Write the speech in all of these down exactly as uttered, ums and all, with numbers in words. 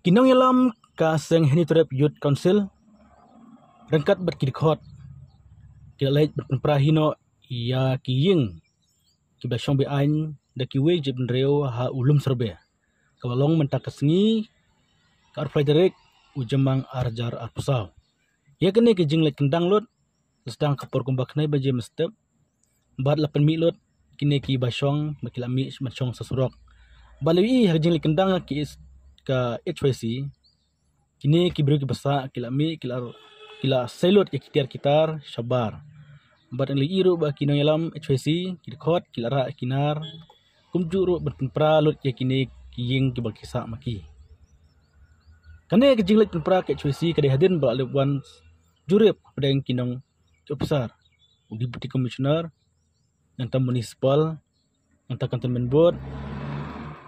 Ki nongïalam ka seng Hynñiewtrep Youth Council ryngkat bad ki dkhot ki la leit ban pynpra hi noh ïa ki ïing kiba shong be-aiñ da kiwei ki jaitbynriew ha u Lumsurbe, kaba long mynta ka sngi, ka arphew lai tarik u Jymmang ar hajar arphew saw. Ïa kane ka jingleit kyndang lut la sdang ka por kumba khyndai baje mynstep bad la pynmih lut kine kiba shong ba ki la mih ban shong sha surok. Bad la ïohi ha ka jingleit kyndang ka, ka H Y C, kine ki briew kiba sah ki la mih, ki la, ki la sei lut ïa ki tiar ki tar shabar. Bad la ïohi ruh ba ki nongïalam H Y C, ki dkhot, ki la rah ïa ki nar kumjuh ruh ban pynpra lut ïa kine ki ïing kiba ki sah ma ki. Kane ka jingleit pynpra ka H Y C ka dei hadien ba la leit wan jurip hapdeng ki nong, ki ophisar, u Deputy Commissioner, nangta Municipal, nangta Cantonment Board,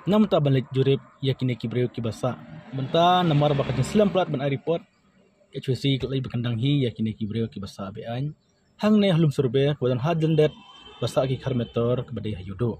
na bynta ban leit jurip ïa kine ki briew kiba sah. Bad mynta namar ba ka jingslem palat ban ai report, H Y C ka la leit ba kyndang hi ïa kine ki briew kiba sah be-aiñ hangne ha Lumsurbe, kaba don ha lyndet ba sah ki khar meter kaba dei ha Ïewduh.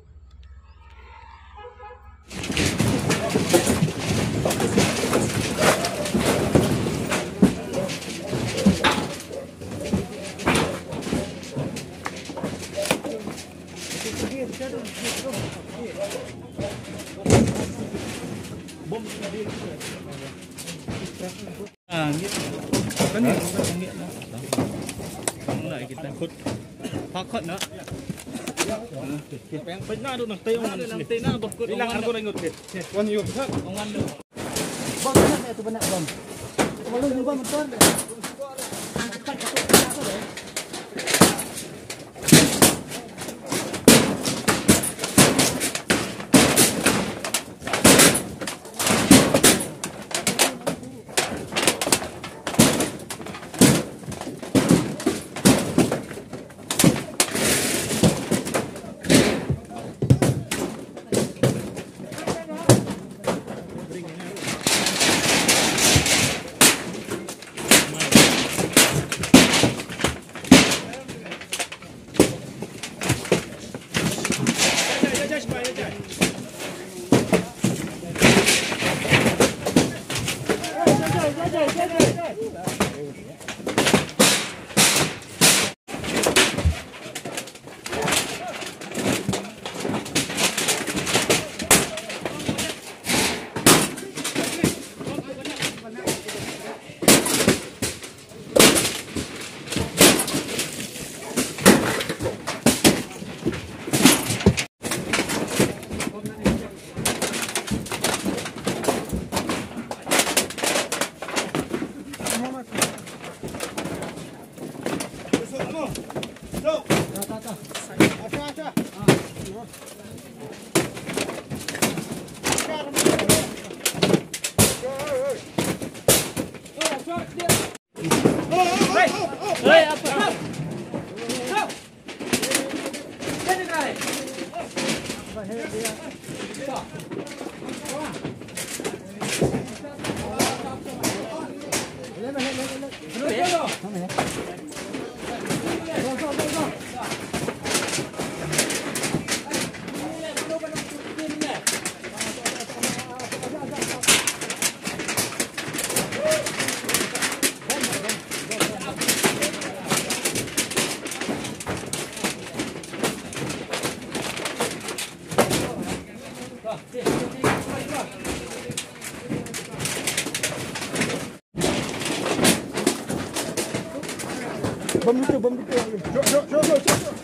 Bam dito, bam dito. Jom, jom, jom, jom, jom.